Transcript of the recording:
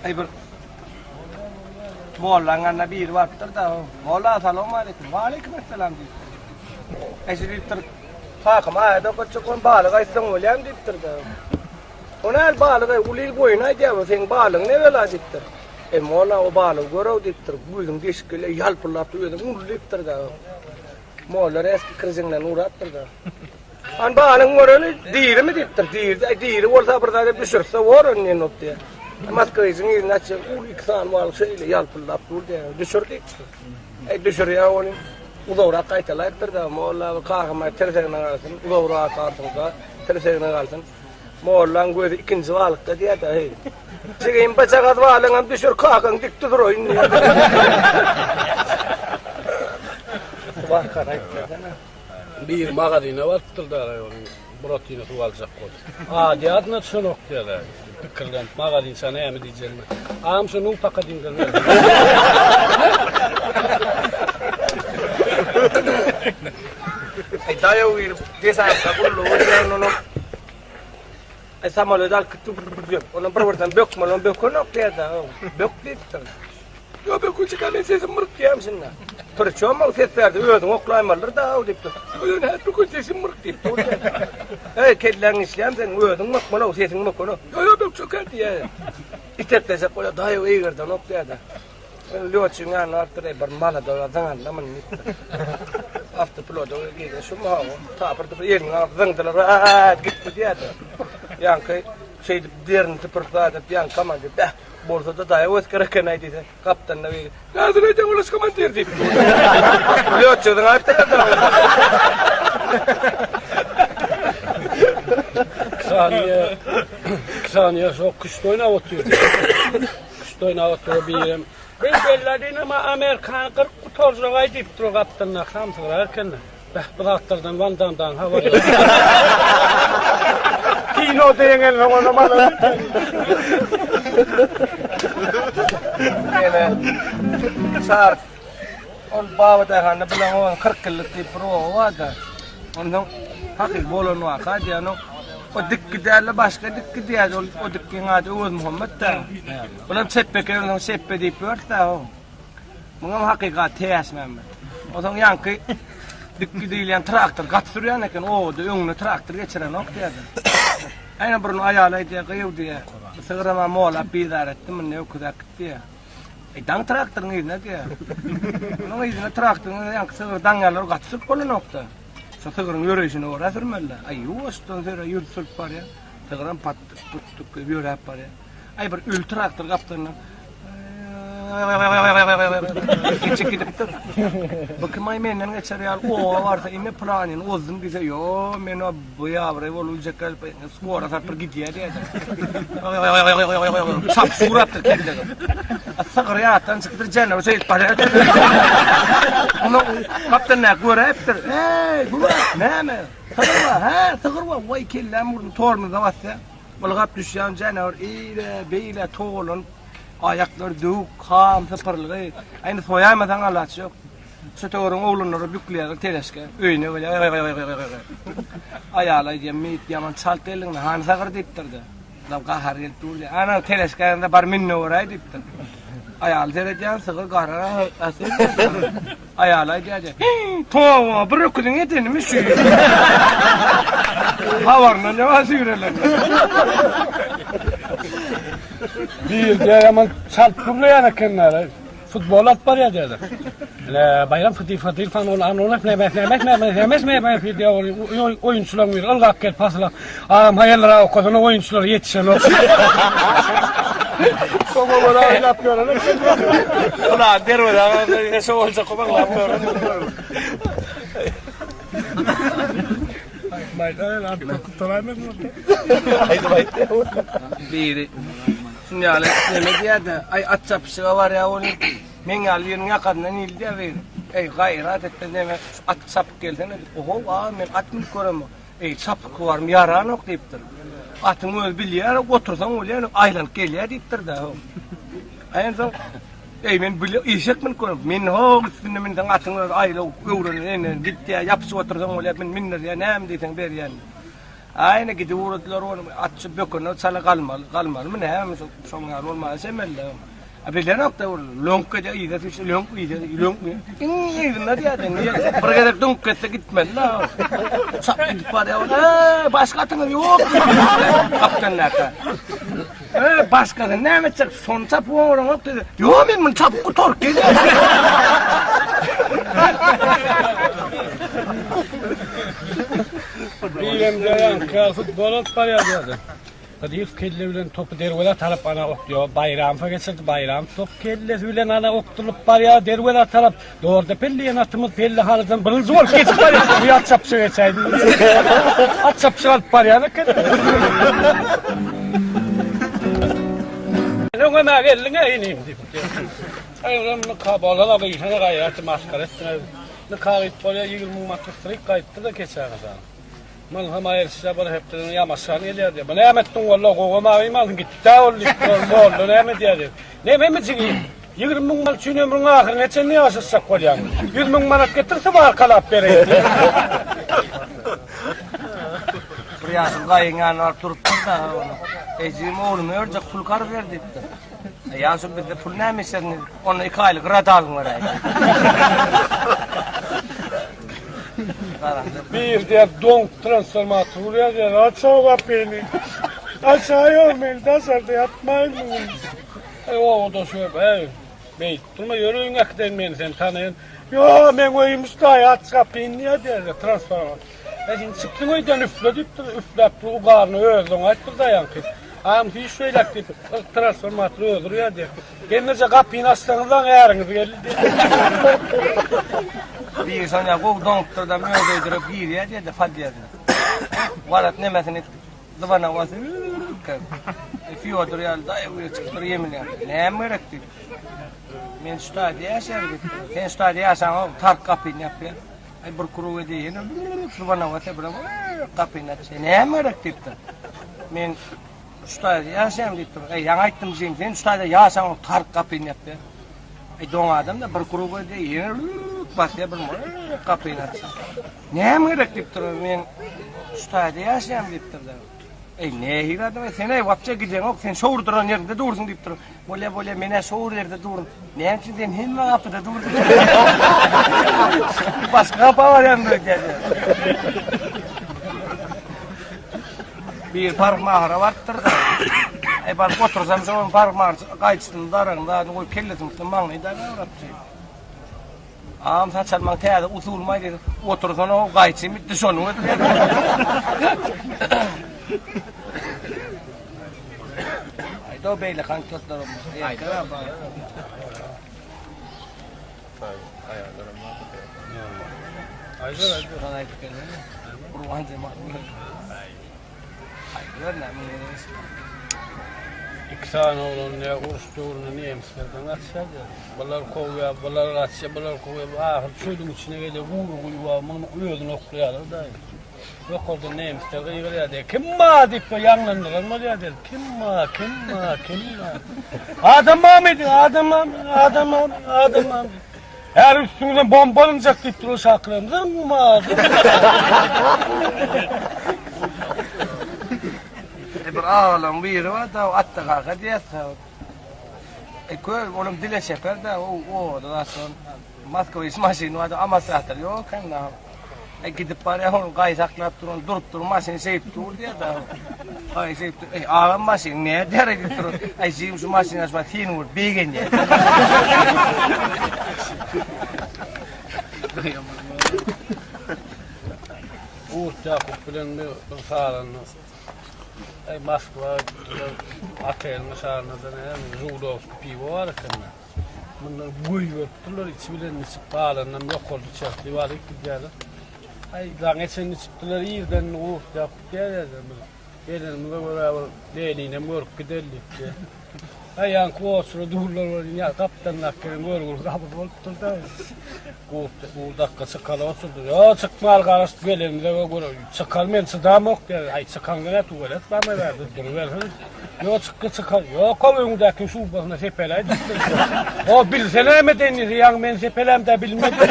Aý bir mollaň ýanyna biri barypdyr-da, Molla, salowmaleýkim. Waleýkim essalam diýipdir. Aý şu diýipdir, kakam aýat okatjak bolup balyk aýtsaň bolýamy diýipdir-de. O näl balyk aý, uly il goýun aýdýar, bu seň balygyň ne bela diýipdir. Eý molla, o balygy gör-ow diýipdir, gözüň deşik gelýär, ýalpyldap dur, özem uly diýipdir-de. Molla reski kirjiňden urapdyr-da. Hany balyň göreli, dirimi diýipdir. Diri, aý diri bolsa bir zat düşürse bor indi diýen bolup diýýär. Moskwiçiň yzyny açýar, uly iki sany balyk şeýle ýalpyldap dur diýýär. Düşür diýipdir. Aý düşürýär ony. Uzagrak gaýtalaýypdyr-da, molla bir kakam aý tirsegine galsyn, uzagrak galsyn-da, tirsegine galsyn. Mollaň gözi ikinji balykda diýýär-de, heý. Jigim bajagaz balyňam düşür, kakaň dik duraýyn diýýär. Wakany aýdyp bersene. Biri magazyna barypdyr-da, onuň Buratino suw aljak bolup. Ady ýadyna düşenok diýýär. Pikirlenip, magazinça näme diýjegini. Agam şu nu pakadiňden ber. Aý daýaw girip desantda gulluk edýän onuň. Aý samolýot alyp gitdi diýip. Ondan bir birden bökmeli, ony bökenok diýýär-de. Bök diýipdir. Ýo böküjik men sesim myrk diýýän şunda. Prçom ol ses berdi, özüň oklaýmalydyr da diýipdir. Ýo nädip bökün sesim myrk diýip dur diýýär. Eý kelläň işleýän seň özüň bökmeli, sesiň bökenok. Ýo ýo bökjek diýýär. Iteklejek bolýar, daýaw eýgerdenok diýýär-de. Lýotçyň ýanyna barypdyr, eý bir maladowa zyňanda muny diýipdir. Awtopiloda girdi, şu mahaw tapyrdy bir elini alyp zyňdylar, ä gitdi diýýär-de. Ýaňky şeýdip derini süpürip zat edip ýaňky komandir, bäh, bolsa-da daýaw esger eken-aý diýse, gapdalynda biri, Näzir aýdýaň ol komandir diýip. Lýotçy zyňaýypdyr-da. Saniýe, saniýe şo küşt oýnap otyrdy. Küşt oýnap otyr birem. Bir belladin ama Amerikany gyryp gutarjagaý diýip dur gapdalynda hamsygyrak eken. Beh bu zatlardan Wan Damdan habary ýok. Kinoda ýeňensoň onam alar. Ýene çar Ol Babadaýhanda bilen oň 40 ýyllyk diýip bir oba bardy. Ondan hakyky bolan waka diýen o dikki däl-de başga dikki diýýär. Ol o dikkiň ady Öwezmuhammet dä. Olam çepbeke onsoň şepbe diýip ýördi-dä o. Muňam hakyky ady Täçmämmet. Onsoň ýaňky dikki diýilýän traktor gaty sürýän eken obada öňüne traktor geçirenok diýýärdi. Aýna bir gün aýaly aýdýar, gyýw diýýär. Bu sygrama molap bizar etdi, muny öküz äkitdi diýýär. Eý, daň traktoryň yzyna diýýär. Munuň yzyna traktoryň yzyna ýaňky sygyr daňýarlar gaty sürüp bolanok-da. Şo sygryň ýöreýşine görä sürmeli-dä. Aý, ýuwaşdan süre, ýürüp sürüp barýar. Sygram patdyk-putdyk diýip ýöräp barýar. Aý, bir öli traktor gapdalyndan geçip gidipdir. Bu kim aý menden geçer ýaly oba barsa indi planyny ozdum diýse, ýo, men o bu ýabraý bolup biljek gelip, skora salyp bir gidýär diýýär. Çap surapdyr kellege. Sygyr ýatdan çykypdyr, janawer şeýdip barýar. Muny gapdalyndaky göräýipdir. Eý, bu näme? Sygyr bar, hä, sygyr bar. Waý, kelläm urdy, tormoza basýar. Ylgap düşýän janawar eýle, beýle togalanyp, aýaklary döwük, ham sypyrylgy. Indi soýaýmasaň alaç ýok. Şu töweregiň oglanlary bükleýärler teleşke. Öýüne gelýär. Aýaly aýdýar, meýit ýaman çalt geldiň-de, hany sagyr diýipdir-de. Adam gahary gelip dur diýýär. Ana, teleşkäňde bar münde göräý diýipdir. Aýaly seredýär, sygyr gara. Aýaly aýdýar diýýär. Toba, bir öküziň edenimi şu. Habaryndan ýa süýreler. Bir diýýär, ýaman çalt gürleýän ekenler. Futbol alyp barýar diýýär. Le Baýram Fyti Fatyl fan ol an ol ne ne ne ne ne ne ne ne diýýär oýunçylaryň biri ylgap gelip pasyla. Agam haýallyrak okasyna oýunçylar ýetişenok. Soňa görä oýnap ýören. Ulan derweze şo boljak oglap ýören. Aýdyp aýtdy. Biri şun ýaly neme diýýär-de, aý at çapyşyga barýar welin, meň ýaly biriniň ýakasyndan ildi diýýär biri. Eý, gaýrat et-de neme, şu aty çapyp gelsene diýip. Oho, aga, men at münüp göremok. Eý, çapyk barym ýaranok diýipdir. Atyň özi bilýär, otursaň bolýar, aýlanyp gelýär diýipdir-de. Ensoň, eý, men bile eşek münüp göremok. Men ho üstünde münseň atyň özi aýlaw öwrenip, ene gitýär, ýapyşyp otursaň bolýar, men mündirýär, näme diýseň berýän. Aýna gidip ugradylar ony atçy bökende çala galmaly, galmalymy näme şoň ýaly bolmaga çemeli. A bilenok-da ol löňk edýär, yza süýşse löňk yza, löňk iň yzynda diýýär-de, bir gezek düňk etse gitmeli-de. Çap gidip barýar ol, Eý, başga atyňyz ýokmy? Gapdaldaky. Eý, başgasyny näme etjek, şony çapyp oňaraňok diýdi. Ýok, men muny çapyp gutaryp gelýän. Birem diýýän, futbol alyp barýar diýýär. Gydyýew kelle bilen topy derwezä tarap ana okýar. Baýramowa geçirdi. Baýramow top kellesi bilen ana okdurylyp barýar derwezä tarap. Dorde Pelle diýen atymyz Pelle halydan birinji bolup geçip barýar. Bu at çapyşa geçäýdi. At çapyşyk alyp barýan eken. Öňem-ä geldiň-ä inim diýip. Aý, olam nika bolana gyýsana gaýraty masgara etdiň. Nika gyýyp bolýar, 20 müň manat gysdyryp gaýtdy-da keçäňe. Munham aýryşja bir hepdeden ýamaşan gelýär diýýär. Bu näme etdiň walla gowam agymazyn gitdi-dä ol diýip, molla näme edýär diýip. Nememi jigim, 20 müň manat üçin ömrüň ahyryna çenli ýaşaşjak bolýaň. 100 müň manat getir sybarkalap bereýin diýip. Bir ýaşuly gaýyň ýanyna baryp durupdyr-da, ony, Eý jigim, oglumy örjek, pul karz ber diýipdir. Eý ýaşuly bizde pul näme işlersiň diýip, onda iki aýlyk radalyň beräý. Bir diýer doňup transformator urýar diýer, açaw gapyny. Açaýow men daşarda ýatmaýyn bu gün. Eý obada şu eý beýdip durma ýör öýüňe äkideýin men seni tanaýyn. Ýo meň öýüm üstaý aç gapyny diýer diýer transformator. Eý sen çykdyň öýden üfle diýipdir, üfläp dur ugaryny özi oňaýypdyr daýanky. Agam hiç şeýläk diýip transformator özi urýar diýer. Gelneje gapyny açsaňyzlaň äriňiz geldi diýdi. Biri şonýa gowy doňupdyr-da öz öýdürip girýär diýdi podýezdine. Warat nemesini zybana basyp Fýodor ýaly daýaw biri çykypdyr ýeminýär. Näme gerek diýip. Men şu taýda ýaşaýan diýip. Sen şu taýda ýaşaňok tark gapyny ýapýar. Aý bir krug edýär ýene zybana basýar bir gapyny açýar. Näme gerek diýipdir. Men Şu taýda ýaşaýan diýip dur. Eý, ýaňy aýtdym jigim, sen şu taýda ýaşaň, taryk gapyny ýapýar. Eý, doň adam-da bir krug edýär, ýene basýar bir gapyny açýar. Näme gerek diýip dur. Men şu taýda ýaşaýan diýip dur. Eý, nähili adam, sen eý, wapçe gideňok, sen şowur duran ýerinde dursuň diýip dur. Bolýa, bolýa, men-ä şowur ýerde durun. Näme üçin sen hemme gapyda dursuň? Başga gapa barýan diýýär. Bir parykmahara barypdyr-da. Eý, baryp otursam, şonuň parykmahar gaýçysyny, daragyny, zadyny goýup, kellesiniň üstüne maňlaýy daga urapdy. Agam saç almagyň täze usulymy aýdýar. Otursana, o gaýçym bitdi, şony götür. Aýda, beýle anekdotlar bolmasa. Aýallaram bar. Aýdar, aýdar. Sana aýdyp gelmeli. Gurban jemal. Aýdyber näme gerek. Iki sany oglan ne uruş döwründe nemislerden gaçýar diýýär. Bular kowýar, bular gaçýar, bular kowýar. Ahyr çölüň içine gelýär, gury guýy bar, muny özüni oklaýarlar da. Ýokardan nemisler gygyrýar diýýär. Kim bar diýip bir ýaňlandyran bolýar diýýär. Kim bar, kim bar, kim bar? Adam barmy diýýär, adam barmy, adam barmy, adam barmy? Her üstüňden bomba alynjak diýip dur uşaklar. Zyňma. E bir agalaň biri bar da, Atda kaka diýýär. E kör, olam dile çeper da, o o da Moskwiç maşyny bardy, amortizator ýok eken-de. Eý, gidip barýar, ony gaý saklap duran, durup dur, maşyn şeýip dur diýýär-de. Gaý şeýip dur. Eý, agam maşyn nädýär diýip dur. Eý, jigim şu maşyny açma, seni görüp begenýär. Gurt Ýakup bilen bir sazanda Eý, Moskwa gitdiler. Oteliň aşagynda-da näme, Žugdowskiý piwo bar eken-de. Mundan goýberipdirler, içi bilen içip galanynam ýokarda içertli balyk gidýärler. Aý, daň geçen içipdiler, irden gurt ýakyp gelýärler biz. Gelenimize görä bir Leninem görüp gideli diýip. Aý, ýaňky oçura durlar welin, ýa gapdalyndaky gelen görgüli gabyr bolupdyr-da. Gurt, gurt dakga çykaly oturdy. Ýo, çykmaly garaşyp gelenimize görä, çykar men çydamok diýýär. Aý, çykaňda nä tuwalet barmy bärde, durubersin. Ýok çykgy çykar. Ýok-ow öňdäki şubasyna sepeläý diýipdir. O bilse näme edeýin diýse, ýaňy men sepelämdä bilmedim.